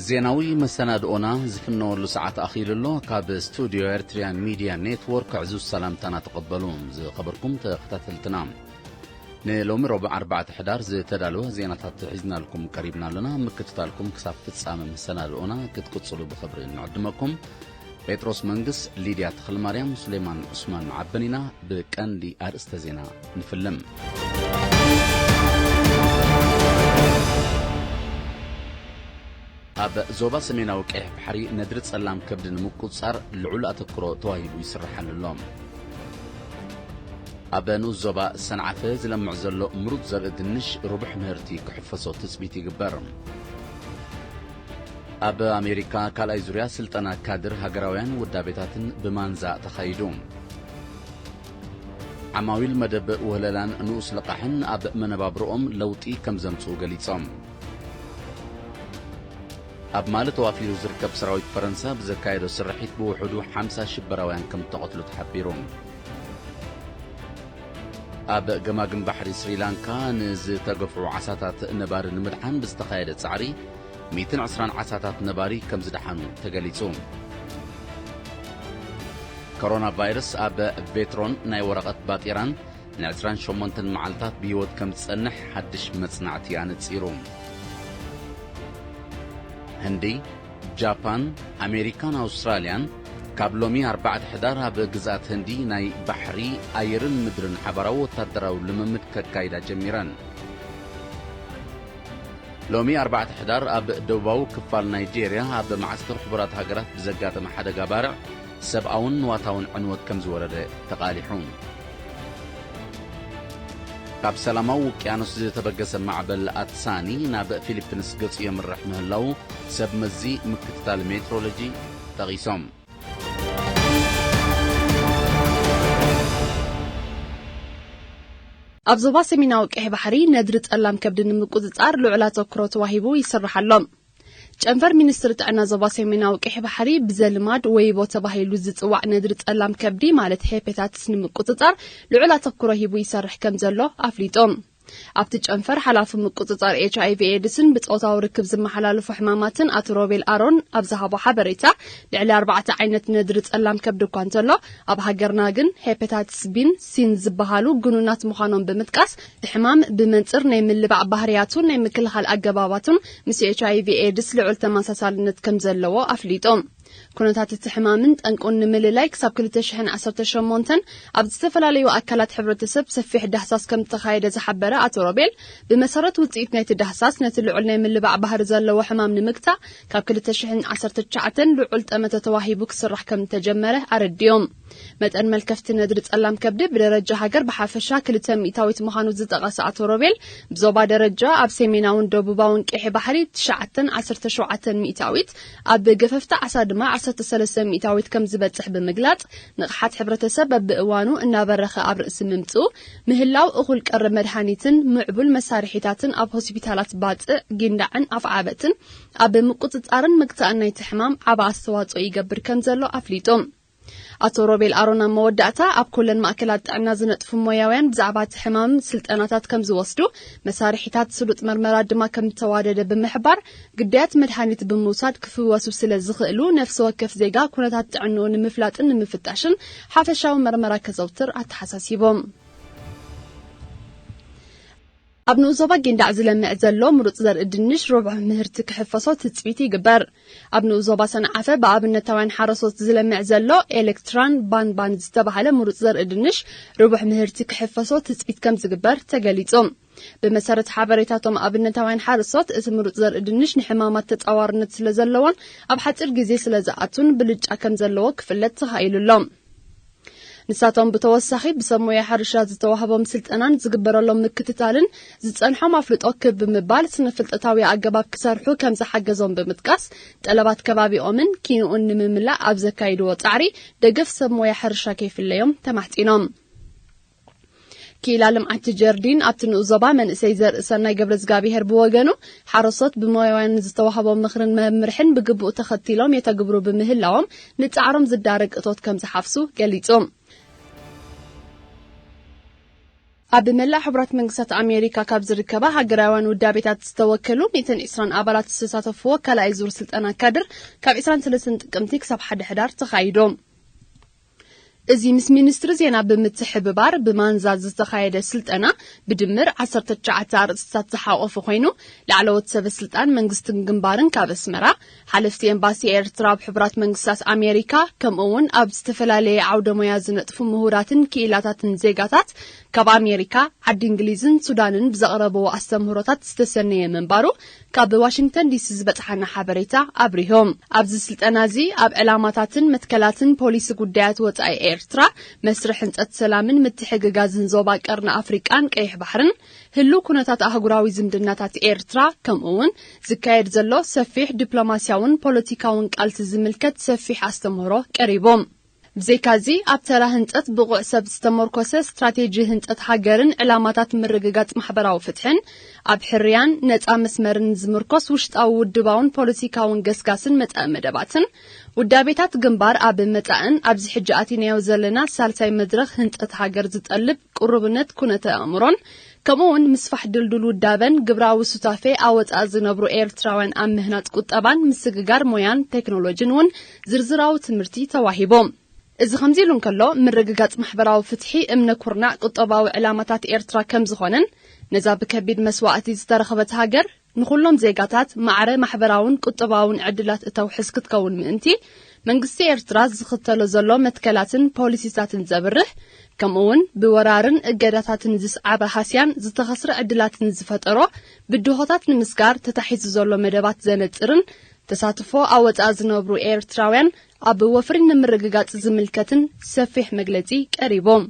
ዜናዊ መሰናድኦና ዝፍነወሉ ሰዓት ኣኺሉ ኣሎ። ካብ ስቱድዮ ኤርትርያን ሚድያ ኔትወርክ ዕዙዝ ሰላምታና ተቐበሉ። ዝኸበርኩም ተኸታተልትና፣ ንሎሚ ረቡዕ ኣርባዕተ ሕዳር ዝተዳለወ ዜናታት ሒዝናልኩም ቀሪብና ኣለና። ምክትታልኩም ክሳብ ፍጻመ መሰናድኦና ክትቅጽሉ ብኽብሪ ንዕድመኩም። ጴጥሮስ መንግስ፣ ሊድያ ተኽለማርያም፣ ሱሌማን ዑስማን ዓበኒና። ብቀንዲ ኣርእስተ ዜና ንፍልም። ኣብ ዞባ ሰሜናዊ ቀይሕ ባሕሪ ነድሪ ጸላም ከብዲ ንምቁጽጻር ልዑል ኣተኩሮ ተዋሂቡ ይስርሓሉ ኣሎ። ኣብ ንኡስ ዞባ ሰንዓፈ ዝለምዕ ዘሎ ምሩጽ ዘርኢ ድንሽ ርቡሕ ምህርቲ ክሕፈሶ ትጽቢት ይግበር። ኣብ ኣሜሪካ ካልኣይ ዙርያ ስልጠና ካድር ሃገራውያን ውዳቤታትን ብማንዛ ተኻይዱ። ዓማዊል መደብ ወህለላን ንኡስ ልቓሕን ኣብ መነባብሮኦም ለውጢ ከም ዘምጽኡ ገሊጾም። ኣብ ማሊ ተዋፊሩ ዝርከብ ሰራዊት ፈረንሳ ብዘካየዶ ስርሒት ብውሕዱ ሓምሳ ሽበራውያን ከም እተቐትሉ ተሓቢሩ። ኣብ ገማግም ባሕሪ ስሪላንካ ንዝተገፍዑ ዓሳታት ነባሪ ንምድሓን ብዝተኻየደ ጻዕሪ፣ ሚእትን ዕስራን ዓሳታት ነባሪ ከም ዝደሓኑ ተገሊጹ። ኮሮና ቫይረስ ኣብ ቬትሮን ናይ ወረቐት ባጤራን ንዕስራን ሸሞንተን መዓልታት ብህይወት ከም ዝጸንሕ ሓድሽ መጽናዕቲ ኣነጺሩ። ህንዲ፣ ጃፓን፣ ኣሜሪካን ኣውስትራልያን ካብ ሎሚ ኣርባዕተ ሕዳር ኣብ ግዝኣት ህንዲ ናይ ባሕሪ፣ ኣየርን ምድርን ሓባራዊ ወታደራዊ ልምምድ ከካይዳ ጀሚረን። ሎሚ ኣርባዕተ ሕዳር ኣብ ደቡባዊ ክፋል ናይጄርያ ኣብ መዓስከር ሕቡራት ሃገራት ብዘጋጠመ ሓደጋ ባርዕ ሰብኣውን ንዋታውን ዕንወት ከም ዝወረደ ተቓሊሑ። ካብ ሰላማዊ ውቅያኖስ ዝተበገሰ ማዕበል ኣትሳኒ ናብ ፊሊፒንስ ገጹ የምርሕ ምህላዉ ሰብ መዚ ምክትታል ሜትሮሎጂ ጠቒሶም። ኣብ ዞባ ሰሜናዊ ቀይሕ ባሕሪ ነድሪ ጸላም ከብዲ ንምቁጽጻር ልዑል ኣተኩሮ ተዋሂቡ ይስራሕ ኣሎ። ጨንፈር ሚኒስትሪ ጥዕና ዞባ ሰሜናዊ ቀይሕ ባሕሪ ብዘልማድ ወይቦ ተባሂሉ ዝጽዋዕ ነድሪ ጸላም ከብዲ ማለት ሄፔታይትስ ንምቁጽጻር ልዑል ኣተኩሮ ሂቡ ይሰርሕ ከም ዘሎ ኣፍሊጡ። ኣብቲ ጨንፈር ሓላፊ ምቁጽጻር ኤች ኣይ ቪ ኤድስን ብጾታዊ ርክብ ዝመሓላለፉ ሕማማትን ኣቶ ሮቤል ኣሮን ኣብ ዝሃቦ ሓበሬታ፣ ልዕሊ ኣርባዕተ ዓይነት ነድሪ ጸላም ከብዲ እኳ እንተሎ፣ ኣብ ሃገርና ግን ሄፓታይትስ ቢን ሲን ዝበሃሉ ግኑናት ምዃኖም ብምጥቃስ፣ እቲ ሕማም ብመንጽር ናይ ምልባዕ ባህርያቱን ናይ ምክልኻል ኣገባባቱን ምስ ኤች ኣይ ቪ ኤድስ ልዑል ተመሳሳልነት ከም ዘለዎ ኣፍሊጡ። ኩነታት እቲ ሕማምን ጠንቁን ንምልላይ ክሳብ ክልተ ሽሕን ዓሰርተ ሸሞንተን ኣብ ዝተፈላለዩ ኣካላት ሕብረተሰብ ሰፊሕ ዳህሳስ ከም ዝተኻየደ ዝሓበረ ኣቶ ሮቤል፣ ብመሰረት ውጽኢት ናይቲ ዳህሳስ ነቲ ልዑል ናይ ምልባዕ ባህሪ ዘለዎ ሕማም ንምግታእ ካብ ክልተ ሽሕን ዓሰርተ ትሽዓተን ልዑል ጠመተ ተዋሂቡ ክስራሕ ከም ዝተጀመረ ኣረዲኦም። መጠን መልከፍቲ ነድሪ ጸላም ከብዲ ብደረጃ ሃገር ብሓፈሻ ክልተ ሚእታዊት ምዃኑ ዝጠቐሰ ኣቶ ሮቤል፣ ብዞባ ደረጃ ኣብ ሰሜናውን ደቡባውን ቀይሕ ባሕሪ ትሽዓተን ዓሰርተ ሸውዓተን ሚእታዊት፣ ኣብ ገፈፍቲ ዓሳ ድማ ዓሰርተ ሰለስተ ሚእታዊት ከም ዝበጽሕ ብምግላጽ፣ ንቕሓት ሕብረተሰብ በብእዋኑ እናበረኸ ኣብ ርእሲ ምምጽኡ፣ ምህላው እኹል ቀረብ መድሃኒትን ምዕቡል መሳርሒታትን ኣብ ሆስፒታላት ባጽዕ፣ ጊንዳዕን ኣፍዓበትን ኣብ ምቁጽጻርን ምግታእን ናይቲ ሕማም ዓቢ ኣስተዋጽኦ ይገብር ከም ዘሎ ኣፍሊጡ። ኣቶ ሮቤል ኣሮን ኣብ መወዳእታ፣ ኣብ ኩለን ማእከላት ጥዕና ዝነጥፉ ሞያውያን ብዛዕባ እቲ ሕማም ስልጠናታት ከም ዝወስዱ፣ መሳርሒታት ስሉጥ መርመራ ድማ ከም ዝተዋደደ ብምሕባር፣ ግዳያት መድሃኒት ብምውሳድ ክፍወሱ ስለ ዝኽእሉ፣ ነፍሲ ወከፍ ዜጋ ኩነታት ጥዕንኡ ንምፍላጥን ንምፍታሽን ሓፈሻዊ መርመራ ከዘውትር ኣተሓሳሲቦም። ኣብ ንኡስ ዞባ ጊንዳዕ ዝለምዕ ዘሎ ምሩጽ ዘርኢ ድንሽ ርቡሕ ምህርቲ ክሕፈሶ ትጽቢት ይግበር። ኣብ ንኡስ ዞባ ሰንዓፈ ብኣብነታውያን ሓረስቶት ዝለምዕ ዘሎ ኤሌክትራን ባንባን ዝተባህለ ምሩጽ ዘርኢ ድንሽ ርቡሕ ምህርቲ ክሕፈሶ ትጽቢት ከም ዝግበር ተገሊጹ። ብመሰረት ሓበሬታቶም ኣብነታውያን ሓረስቶት፣ እቲ ምሩጽ ዘርኢ ድንሽ ንሕማማት ተጻዋርነት ስለ ዘለዎን ኣብ ሓጺር ግዜ ስለ ዝኣቱን ብልጫ ከም ዘለዎ ክፍለጥ ተኻኢሉ ኣሎ። ንሳቶም ብተወሳኺ ብሰብ ሞያ ሕርሻ ዝተዋህቦም ስልጠናን ዝግበረሎም ምክትታልን ዝጸንሖም ኣፍልጦ ክብ ብምባል ስነ ፍልጠታዊ ኣገባብ ክሰርሑ ከም ዝሓገዞም ብምጥቃስ፣ ጠለባት ከባቢኦምን ኪንኡን ንምምላእ ኣብ ዘካይድዎ ጻዕሪ ደገፍ ሰብ ሞያ ሕርሻ ከይፍለዮም ተማሕጺኖም። ክኢላ ልምዓት ጀርዲን ኣብቲ ንኡስ ዞባ መንእሰይ ዘርእሰናይ ገብረ እግዚኣብሄር ብወገኑ፣ ሓረስቶት ብሞያውያን ዝተዋህቦም ምኽርን መምርሕን ብግቡእ ተኸቲሎም የተግብሩ ብምህላዎም ንጻዕሮም ዝዳረግ እቶት ከም ዝሓፍሱ ገሊጹ። ኣብ መላእ ሕቡራት መንግስታት ኣሜሪካ ካብ ዝርከባ ሃገራውያን ውዳቤታት ዝተወከሉ ሚእትን ዕስራን ኣባላት ዝተሳተፍዎ ካልኣይ ዙር ስልጠና ካድር ካብ ዕስራን ሰለስተን ጥቅምቲ ክሳብ ሓደ ሕዳር ተኻይዶም። እዚ ምስ ሚኒስትሪ ዜና ብምትሕብባር ብማንዛ ዝተኻየደ ስልጠና ብድምር ዓሰርተ ትሽዓተ ኣርእስትታት ዝሓቆፈ ኮይኑ፣ ላዕለዎት ሰበ ስልጣን መንግስትን ግንባርን ካብ ኣስመራ፣ ሓለፍቲ ኤምባሲ ኤርትራ ኣብ ሕቡራት መንግስታት ኣሜሪካ፣ ከምኡ እውን ኣብ ዝተፈላለየ ዓውደ ሞያ ዝነጥፉ ምሁራትን ክኢላታትን ዜጋታት ካብ ኣሜሪካ፣ ዓዲ እንግሊዝን ሱዳንን ብዘቕረብዎ ኣስተምህሮታት ዝተሰነየ ምንባሩ ካብ ዋሽንግተን ዲሲ ዝበጽሓና ሓበሬታ ኣብሪሆም። ኣብዚ ስልጠና እዚ ኣብ ዕላማታትን መትከላትን ፖሊሲ ጉዳያት ወጻኢ ኤርትራ፣ መስርሕ ህንጸት ሰላምን ምትሕግጋዝን ዞባ ቀርኒ ኣፍሪቃን ቀይሕ ባሕርን፣ ህሉው ኩነታት ኣህጉራዊ ዝምድናታት ኤርትራ፣ ከምኡ እውን ዝካየድ ዘሎ ሰፊሕ ዲፕሎማስያውን ፖለቲካውን ቃልሲ ዝምልከት ሰፊሕ ኣስተምህሮ ቀሪቦም። ብዘይካዚ፣ ኣብ ተራ ህንጸት ብቑዕ ሰብ ዝተመርኮሰ ስትራቴጂ ህንጸት ሃገርን ዕላማታት ምርግጋጽ ማሕበራዊ ፍትሕን፣ ኣብ ሕርያን ነጻ መስመርን ዝምርኮስ ውሽጣዊ ውድባውን ፖለቲካውን ገስጋስን መጻኢ መደባትን፣ ውዳቤታት ግንባር ኣብ መጻእን ኣብዚ ሕጂ ኣቲናዮ ዘለና ሳልሳይ መድረኽ ህንጸት ሃገር ዝጠልብ ቅሩብነት ኩነተ ኣእምሮን፣ ከምኡ እውን ምስፋሕ ድልዱል ውዳበን ግብራዊ ሱታፌ ኣወጻእ ዝነብሩ ኤርትራውያን ኣብ ምህናጽ ቁጠባን ምስግጋር ሞያን ቴክኖሎጂን እውን ዝርዝራዊ ትምህርቲ ተዋሂቦም። እዚ ከምዚ ኢሉ እንከሎ፣ ምርግጋጽ ማሕበራዊ ፍትሒ፣ እምነ ኩርናዕ፣ ቁጠባዊ ዕላማታት ኤርትራ ከም ዝኾነን፣ ነዛ ብከቢድ መስዋእቲ ዝተረኸበት ሃገር ንኹሎም ዜጋታት ማዕረ ማሕበራውን ቁጠባውን ዕድላት እተውሕስ ክትከውን ምእንቲ፣ መንግስቲ ኤርትራ ዝኽተሎ ዘሎ መትከላትን ፖሊሲታትን ዘብርህ፣ ከምኡ እውን ብወራርን እገዳታትን ዝስዓበ ሃስያን ዝተኸስረ ዕድላትን ዝፈጠሮ ብድሆታት ንምስጋር ተታሒዙ ዘሎ መደባት ዘነጽርን፣ ተሳትፎ ኣወጻእ ዝነብሩ ኤርትራውያን ኣብ ወፍሪ ንምርግጋጽ ዝምልከትን ሰፊሕ መግለጺ ቀሪቦም።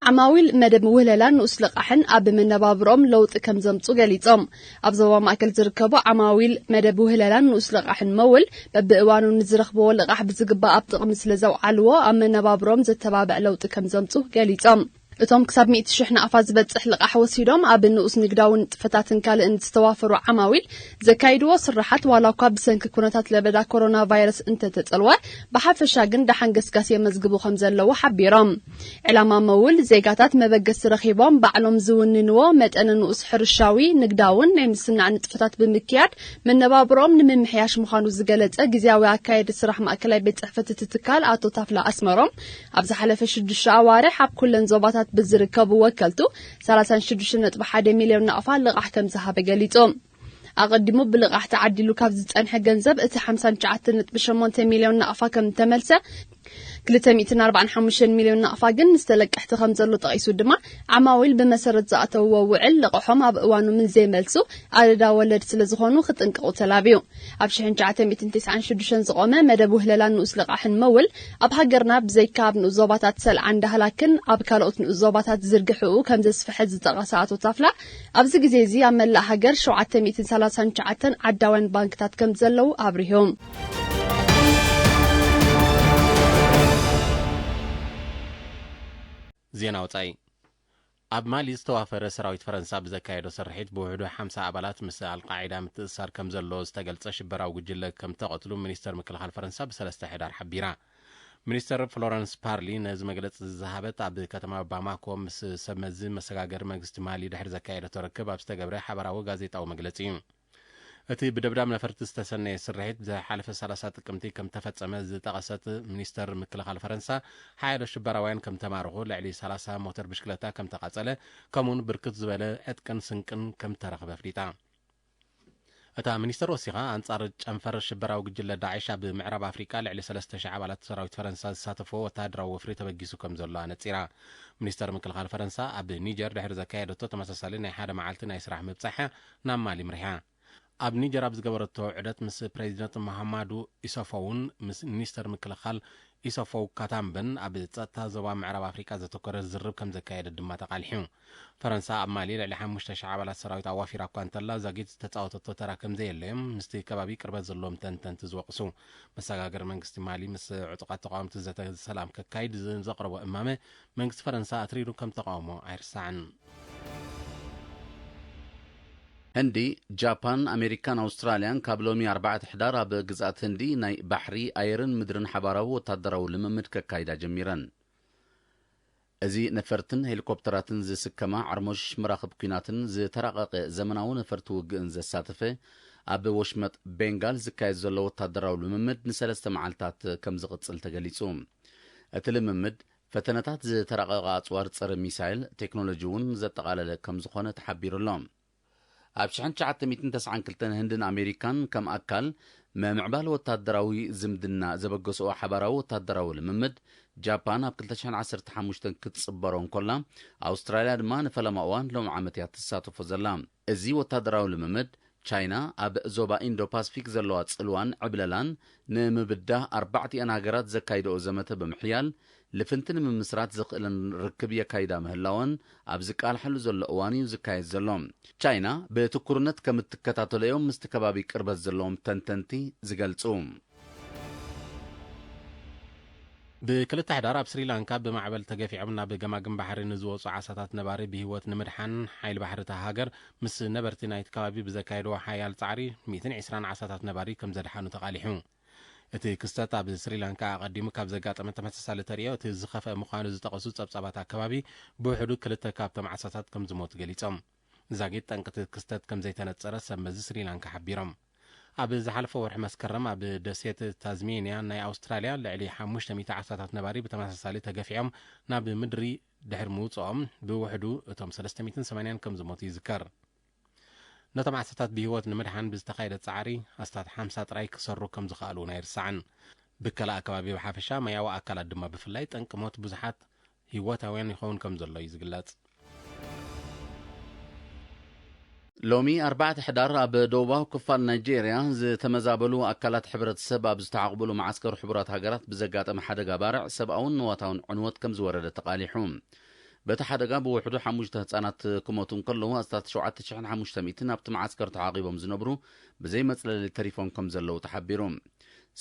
ዓማዊል መደብ ውህለላን ንኡስ ልቓሕን ኣብ መነባብሮም ለውጢ ከም ዘምጹ ገሊጾም። ኣብ ዞባ ማእከል ዝርከቡ ዓማዊል መደብ ውህለላን ንኡስ ልቓሕን መውል በብእዋኑ ንዝረኽብዎ ልቓሕ ብዝግባእ ኣብ ጥቕሚ ስለ ዘውዓልዎ ኣብ መነባብሮም ዘተባብዕ ለውጢ ከም ዘምጹ ገሊጾም። እቶም ክሳብ ሚእቲ ሽሕ ናቕፋ ዝበጽሕ ልቓሕ ወሲዶም ኣብ ንኡስ ንግዳዊ ንጥፈታትን ካልእን ዝተዋፈሩ ዓማዊል ዘካይድዎ ስራሓት ዋላ እኳ ብሰንኪ ኩነታት ለበዳ ኮሮና ቫይረስ እንተተጸልወ፣ ብሓፈሻ ግን ደሓን ገስጋስ የመዝግቡ ከም ዘለዉ ሓቢሮም። ዕላማ መውል ዜጋታት መበገሲ ረኺቦም ባዕሎም ዝውንንዎ መጠነ ንኡስ ሕርሻዊ፣ ንግዳውን ናይ ምስናዕ ንጥፈታት ብምክያድ መነባብሮኦም ንምምሕያሽ ምዃኑ ዝገለጸ ግዝያዊ ኣካየዲ ስራሕ ማእከላይ ቤት ጽሕፈት እቲ ትካል ኣቶ ታፍላ ኣስመሮም፣ ኣብ ዝሓለፈ ሽዱሽተ ኣዋርሕ ኣብ ኩለን ዞባታት ብዝርከቡ ወከልቱ ሰላሳን ሽዱሽተ ነጥቢ ሓደ ሚልዮን ናቕፋ ልቓሕ ከም ዝሃበ ገሊጹ። ኣቐዲሙ ብልቓሕ ተዓዲሉ ካብ ዝጸንሐ ገንዘብ እቲ ሓምሳን ትሽዓተን ነጥቢ ሸሞንተ ሚልዮን ናቕፋ ከም እተመልሰ፣ ክልተ ሚእትን ኣርባዓን ሓሙሽተን ሚልዮን ናቕፋ ግን ንዝተለቀሕቲ ከም ዘሎ ጠቒሱ ድማ፣ ዓማዊል ብመሰረት ዝኣተውዎ ውዕል ልቕሖም ኣብ እዋኑ ምስ ዘይመልሱ ኣደዳ ወለድ ስለ ዝኾኑ ክጥንቀቑ ተላብዩ። ኣብ ሽሕን ትሽዓተ ሚእትን ተስዓን ሽዱሽተን ዝቖመ መደብ ውህለላን ንኡስ ልቓሕን መውል፣ ኣብ ሃገርና ብዘይካ ኣብ ንኡስ ዞባታት ሰልዓን ዳህላክን ኣብ ካልኦት ንኡስ ዞባታት ዝርግሕኡ ከም ዘስፍሐ ዝጠቐሰ ኣቶ ታፍላ፣ ኣብዚ ግዜ እዚ ኣብ መላእ ሃገር ሸውዓተ ሚእትን ሰላሳን ትሽዓተን ዓዳውያን ባንክታት ከም ዘለዉ ኣብሪሁ። ዜና ወጻኢ። ኣብ ማሊ ዝተዋፈረ ሰራዊት ፈረንሳ ብዘካየዶ ስርሒት ብውሕዱ ሓምሳ ኣባላት ምስ ኣልቃዒዳ ምትእስሳር ከም ዘለዎ ዝተገልጸ ሽበራዊ ጉጅለ ከም ተቐትሉ ሚኒስተር ምክልኻል ፈረንሳ ብሰለስተ ሕዳር ሓቢራ። ሚኒስተር ፍሎረንስ ፓርሊ ነዚ መግለጺ ዝሃበት ኣብ ከተማ ባማኮ ምስ ሰብ መዚ መሰጋገሪ መንግስቲ ማሊ ድሕሪ ዘካየደቶ ርክብ ኣብ ዝተገብረ ሓበራዊ ጋዜጣዊ መግለጺ እዩ። እቲ ብደብዳብ ነፈርቲ ዝተሰነየ ስርሒት ዝሓለፈ ሰላሳ ጥቅምቲ ከም ተፈጸመ ዝጠቐሰት ሚኒስተር ምክልኻል ፈረንሳ፣ ሓያሎ ሽበራውያን ከም ተማረኹ፣ ልዕሊ ሰላሳ ሞተር ብሽክለታ ከም ተቓጸለ፣ ከምኡውን ብርክት ዝበለ ዕጥቅን ስንቅን ከም ተረኽበ ኣፍሊጣ። እታ ሚኒስተር ወሲኻ፣ ኣንጻር ጨንፈር ሽበራዊ ጉጅለ ዳዕሽ ኣብ ምዕራብ ኣፍሪቃ ልዕሊ ሰለስተ ሽሕ ኣባላት ሰራዊት ፈረንሳ ዝሳተፍዎ ወተሃደራዊ ወፍሪ ተበጊሱ ከም ዘሎ ኣነጺራ። ሚኒስተር ምክልኻል ፈረንሳ ኣብ ኒጀር ድሕሪ ዘካየደቶ ተመሳሳሊ ናይ ሓደ መዓልቲ ናይ ስራሕ ምብጻሕ ናብ ማሊ ምሪሓ። ኣብ ኒጀር ኣብ ዝገበረቶ ዑደት ምስ ፕሬዚደንት መሃማዱ ኢሰፎውን ምስ ሚኒስተር ምክልኻል ኢሰፎው ካታምበን ኣብ ጸጥታ ዞባ ምዕራብ ኣፍሪቃ ዘተኮረ ዝርርብ ከም ዘካየደት ድማ ተቓሊሑ። ፈረንሳ ኣብ ማሊ ልዕሊ ሓሙሽተ ሽሕ ኣባላት ሰራዊት ኣዋፊራ እኳ እንተላ፣ ዛጊት ዝተጻወተቶ ተራ ከም ዘየለዮም ምስቲ ከባቢ ቅርበት ዘለዎም ተንተንቲ ዝወቕሱ። መሰጋገሪ መንግስቲ ማሊ ምስ ዕጡቓት ተቃወምቲ ዘተ ሰላም ከካይድ ዘቕረቦ እማመ፣ መንግስቲ ፈረንሳ ኣትሪሩ ከም ተቃውሞ ኣይርሳዕን። ህንዲ፣ ጃፓን፣ ኣሜሪካን ኣውስትራልያን ካብ ሎሚ ኣርባዕተ ሕዳር ኣብ ግዝኣት ህንዲ ናይ ባሕሪ፣ ኣየርን ምድርን ሓባራዊ ወታደራዊ ልምምድ ከካይዳ ጀሚረን። እዚ ነፈርትን ሄሊኮፕተራትን ዝስከማ ዓርሞሽ መራኽብ ኲናትን ዝተራቐቐ ዘመናዊ ነፈርቲ ውግእን ዘሳተፈ፣ ኣብ ወሽመጥ ቤንጋል ዝካየድ ዘሎ ወታደራዊ ልምምድ ንሰለስተ መዓልታት ከም ዝቕጽል ተገሊጹ። እቲ ልምምድ፣ ፈተነታት ዝተራቐቐ ኣጽዋር ጸረ ሚሳይል ቴክኖሎጂ እውን ዘጠቓለለ ከም ዝኾነ ተሓቢሩ ኣሎ። ኣብ ሽሕን ትሽዓተ ሚእትን ተስዓን ክልተን ህንድን ኣሜሪካን ከም ኣካል ምምዕባል ወታደራዊ ዝምድና ዘበገስኦ ሓባራዊ ወታደራዊ ልምምድ፣ ጃፓን ኣብ ክልተ ሽሕን ዓሰርተ ሓሙሽተን ክትጽበሮ እንኮላ፣ ኣውስትራልያ ድማ ንፈለማ እዋን ሎም ዓመት እያ ትሳተፎ ዘላ። እዚ ወታደራዊ ልምምድ፣ ቻይና ኣብ ዞባ ኢንዶ ፓስፊክ ዘለዋ ጽልዋን ዕብለላን ንምብዳህ ኣርባዕቲኣን ሃገራት ዘካይደኦ ዘመተ ብምሕያል፣ ልፍንቲ ንምምስራት ዘኽእለን ርክብ የካይዳ ምህላወን ኣብ ዝቃልሓሉ ዘሎ እዋን እዩ ዝካየድ ዘሎ። ቻይና ብትኩርነት ከም እትከታተለዮም ምስቲ ከባቢ ቅርበት ዘለዎም ተንተንቲ ዝገልጹ። ብክልተ ሕዳር ኣብ ስሪላንካ ብማዕበል ተገፊዖም ናብ ገማግም ባሕሪ ንዝወጹ ዓሳታት ነባሪ ብህይወት ንምድሓን፣ ሓይሊ ባሕሪ እታ ሃገር ምስ ነበርቲ ናይቲ ከባቢ ብዘካየድዎ ሓያል ጻዕሪ፣ ሚእትን ዕስራን ዓሳታት ነባሪ ከም ዘድሓኑ ተቓሊሑ። እቲ ክስተት ኣብ ስሪላንካ ኣቐዲሙ ካብ ዘጋጠመ ተመሳሳሊ ተርእዮ እቲ ዝኸፍአ ምዃኑ ዝጠቐሱ ጸብጻባት ኣከባቢ፣ ብውሕዱ ክልተ ካብቶም ዓሳታት ከም ዝሞቱ ገሊጾም። ዛጊት ጠንቂ እቲ ክስተት ከም ዘይተነጸረ ሰብ መዚ ስሪላንካ ሓቢሮም። ኣብ ዝሓለፈ ወርሒ መስከረም ኣብ ደሴት ታዝሜንያ ናይ ኣውስትራልያ ልዕሊ ሓሙሽተ ሚእቲ ዓሳታት ነባሪ ብተመሳሳሊ ተገፊዖም ናብ ምድሪ ድሕሪ ምውጽኦም ብውሕዱ እቶም ሰለስተ ሚእትን ሰማንያን ከም ዝሞቱ ይዝከር። ነቶም ዓሳታት ብህይወት ንምድሓን ብዝተኻየደ ጻዕሪ ኣስታት ሓምሳ ጥራይ ክሰሩ ከም ዝኸኣሉ እውን ኣይርሳዕን። ብከላ ኣከባቢ ብሓፈሻ፣ ማያዊ ኣካላት ድማ ብፍላይ ጠንቂ ሞት ብዙሓት ህይወታውያን ይኸውን ከም ዘሎ እዩ ዝግለጽ። ሎሚ ኣርባዕተ ሕዳር ኣብ ደቡባዊ ክፋል ናይጄርያ ዝተመዛበሉ ኣካላት ሕብረተሰብ ኣብ ዝተዓቑብሉ መዓስከር ሕቡራት ሃገራት ብዘጋጠመ ሓደጋ ባርዕ ሰብኣውን ንዋታውን ዕንወት ከም ዝወረደ ተቓሊሑ። በቲ ሓደጋ ብውሕዱ ሓሙሽተ ህጻናት ክሞቱ እንከለዉ፣ ኣስታት ሸውዓተ ሽሕን ሓሙሽተ ሚእትን ኣብቲ መዓስከር ተዓቒቦም ዝነብሩ ብዘይ መጽለሊ ተሪፎም ከም ዘለዉ ተሓቢሩ።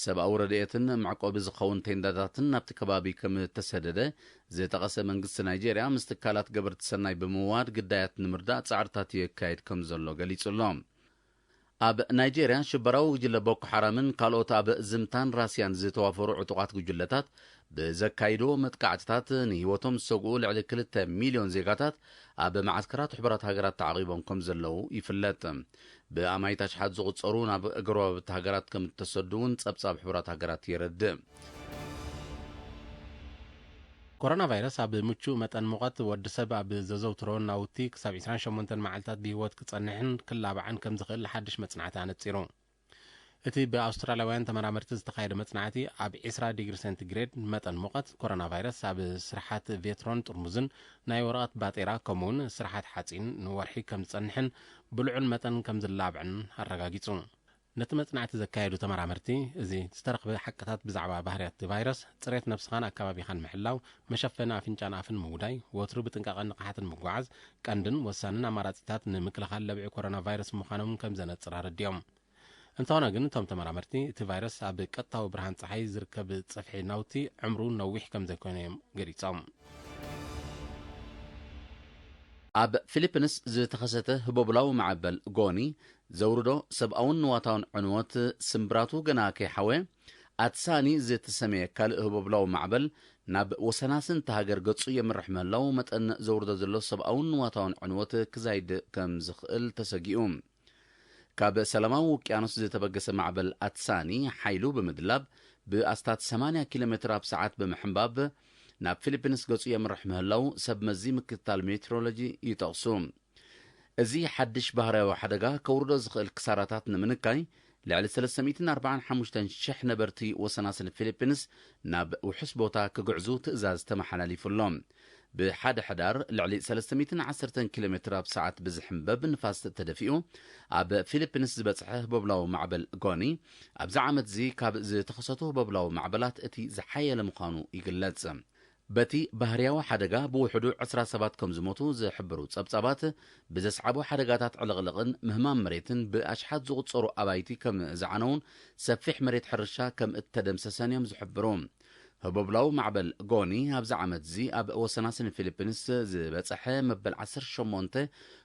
ሰብኣዊ ረድኤትን መዕቆቢ ዝኸውን ቴንዳታትን ናብቲ ከባቢ ከም እተሰደደ ዝጠቐሰ መንግስቲ ናይጄርያ፣ ምስ ትካላት ገበርቲ ሰናይ ብምውዋድ ግዳያት ንምርዳእ ጻዕርታት የካየድ ከም ዘሎ ገሊጹ ኣሎ። ኣብ ናይጄርያ ሽበራዊ ጉጅለ ቦኮ ሓራምን ካልኦት ኣብ ዝምታን ራስያን ዝተዋፈሩ ዕጡቓት ጉጅለታት ብዘካይድዎ መጥቃዕትታት ንህይወቶም ዝሰግኡ ልዕሊ ክልተ ሚልዮን ዜጋታት ኣብ መዓስከራት ሕቡራት ሃገራት ተዓቒቦም ከም ዘለዉ ይፍለጥ። ብኣማኢት ኣሽሓት ዝቑጸሩ ናብ ጎረባብቲ ሃገራት ከም እተሰዱ እውን ጸብጻብ ሕቡራት ሃገራት የረድእ። ኮሮና ቫይረስ ኣብ ምቹእ መጠን ሙቐት ወዲ ሰብ ኣብ ዘዘውትሮ ናውቲ ክሳብ ዕስራን ሸሞንተን መዓልታት ብህይወት ክጸንሕን ክላባዕን ከም ዝኽእል ሓድሽ መጽናዕቲ ኣነጺሩ። እቲ ብኣውስትራልያውያን ተመራመርቲ ዝተኻየደ መጽናዕቲ፣ ኣብ ዕስራ ዲግሪ ሴንቲግሬድ መጠን ሙቐት ኮሮና ቫይረስ ኣብ ስርሓት ቬትሮን ጥርሙዝን ናይ ወረቐት ባጤራ፣ ከምኡውን ስርሓት ሓጺን ንወርሒ ከም ዝጸንሕን ብልዑል መጠን ከም ዝላብዕን ኣረጋጊጹ። ነቲ መጽናዕቲ ዘካየዱ ተመራመርቲ፣ እዚ ዝተረኽበ ሓቅታት ብዛዕባ ባህርያት እቲ ቫይረስ፣ ጽሬት ነብስኻን ኣከባቢኻን ምሕላው፣ መሸፈኒ ኣፍንጫን ኣፍን ምውዳይ፣ ወትሩ ብጥንቃቐን ንቕሓትን ምጉዓዝ፣ ቀንድን ወሳንን ኣማራጺታት ንምክልኻል ለብዒ ኮሮና ቫይረስ ምዃኖም ከም ዘነጽር ኣረዲኦም። እንተኾነ ግን፣ እቶም ተመራመርቲ፣ እቲ ቫይረስ ኣብ ቀጥታዊ ብርሃን ጸሓይ ዝርከብ ጸፍሒ ናውቲ ዕምሩ ነዊሕ ከም ዘይኮነ እዮም ገሊጾም። ኣብ ፊሊፒንስ ዝተኸሰተ ህቦብላዊ ማዕበል ጎኒ ዘውርዶ ሰብኣውን ንዋታውን ዕንወት ስምብራቱ ገና ከይሓወ፣ ኣትሳኒ ዝተሰመየ ካልእ ህቦብላዊ ማዕበል ናብ ወሰናስን እታ ሃገር ገጹ የምርሕ ምህላው፣ መጠን ዘውርዶ ዘሎ ሰብኣውን ንዋታውን ዕንወት ክዛይድ ከም ዝኽእል ተሰጊኡ። ካብ ሰላማዊ ውቅያኖስ ዝተበገሰ ማዕበል ኣትሳኒ ሓይሉ ብምድላብ ብኣስታት ሰማንያ ኪሎ ሜትር ኣብ ሰዓት ብምሕንባብ ናብ ፊሊፒንስ ገጹ የምርሕ ምህላው ሰብ መዚ ምክትታል ሜትሮሎጂ ይጠቕሱ። እዚ ሓድሽ ባህርያዊ ሓደጋ ከውርዶ ዝኽእል ክሳራታት ንምንካይ፣ ልዕሊ ሰለስተ ሚእትን ኣርባዓን ሓሙሽተን ሽሕ ነበርቲ ወሰናስን ፊሊፒንስ ናብ ውሑስ ቦታ ክግዕዙ ትእዛዝ ተመሓላሊፉ ኣሎ። ብሓደ ሕዳር፣ ልዕሊ ሰለስተ ሚእትን ዓሰርተን ኪሎ ሜትር ኣብ ሰዓት ብዝሕንበብ ንፋስ ተደፊኡ፣ ኣብ ፊሊፒንስ ዝበጽሐ ህቦብላዊ ማዕበል ጎኒ፣ ኣብዚ ዓመት'ዚ ካብ ዝተኸሰቱ ህቦብላዊ ማዕበላት እቲ ዝሓየለ ምዃኑ ይግለጽ። በቲ ባህርያዊ ሓደጋ ብውሕዱ ዕስራ ሰባት ከም ዝሞቱ ዝሕብሩ ጸብጻባት፣ ብዘስዓቡ ሓደጋታት ዕልቕልቕን ምህማም መሬትን ብኣሽሓት ዝቑጸሩ ኣባይቲ ከም ዝዓነዉን ሰፊሕ መሬት ሕርሻ ከም እተደምሰሰን እዮም ዝሕብሩ። ህቦብላዊ ማዕበል ጎኒ ኣብዚ ዓመት'ዚ ኣብ ወሰናስን ፊሊፒንስ ዝበጸሐ መበል ዓሰርተ ሸሞንተ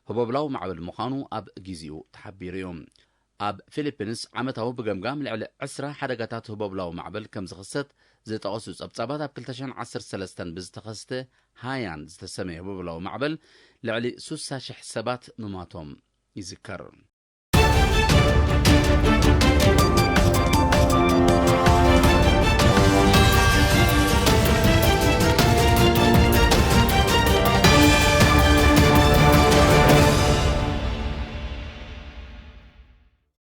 ህቦብላዊ ማዕበል ምዃኑ ኣብ ግዜኡ ተሓቢሩ እዩ። ኣብ ፊሊፒንስ ዓመታዊ ብገምጋም ልዕሊ ዕስራ ሓደጋታት ህቦብላዊ ማዕበል ከም ዝኽሰት ዝጠቐሱ ጸብጻባት፣ ኣብ ክልተ ሽሕን ዓሰርተ ሰለስተን ብዝተኸስተ ሃያን ዝተሰመየ ህቦብላዊ ማዕበል ልዕሊ ሱሳ ሽሕ ሰባት ምማቶም ይዝከር።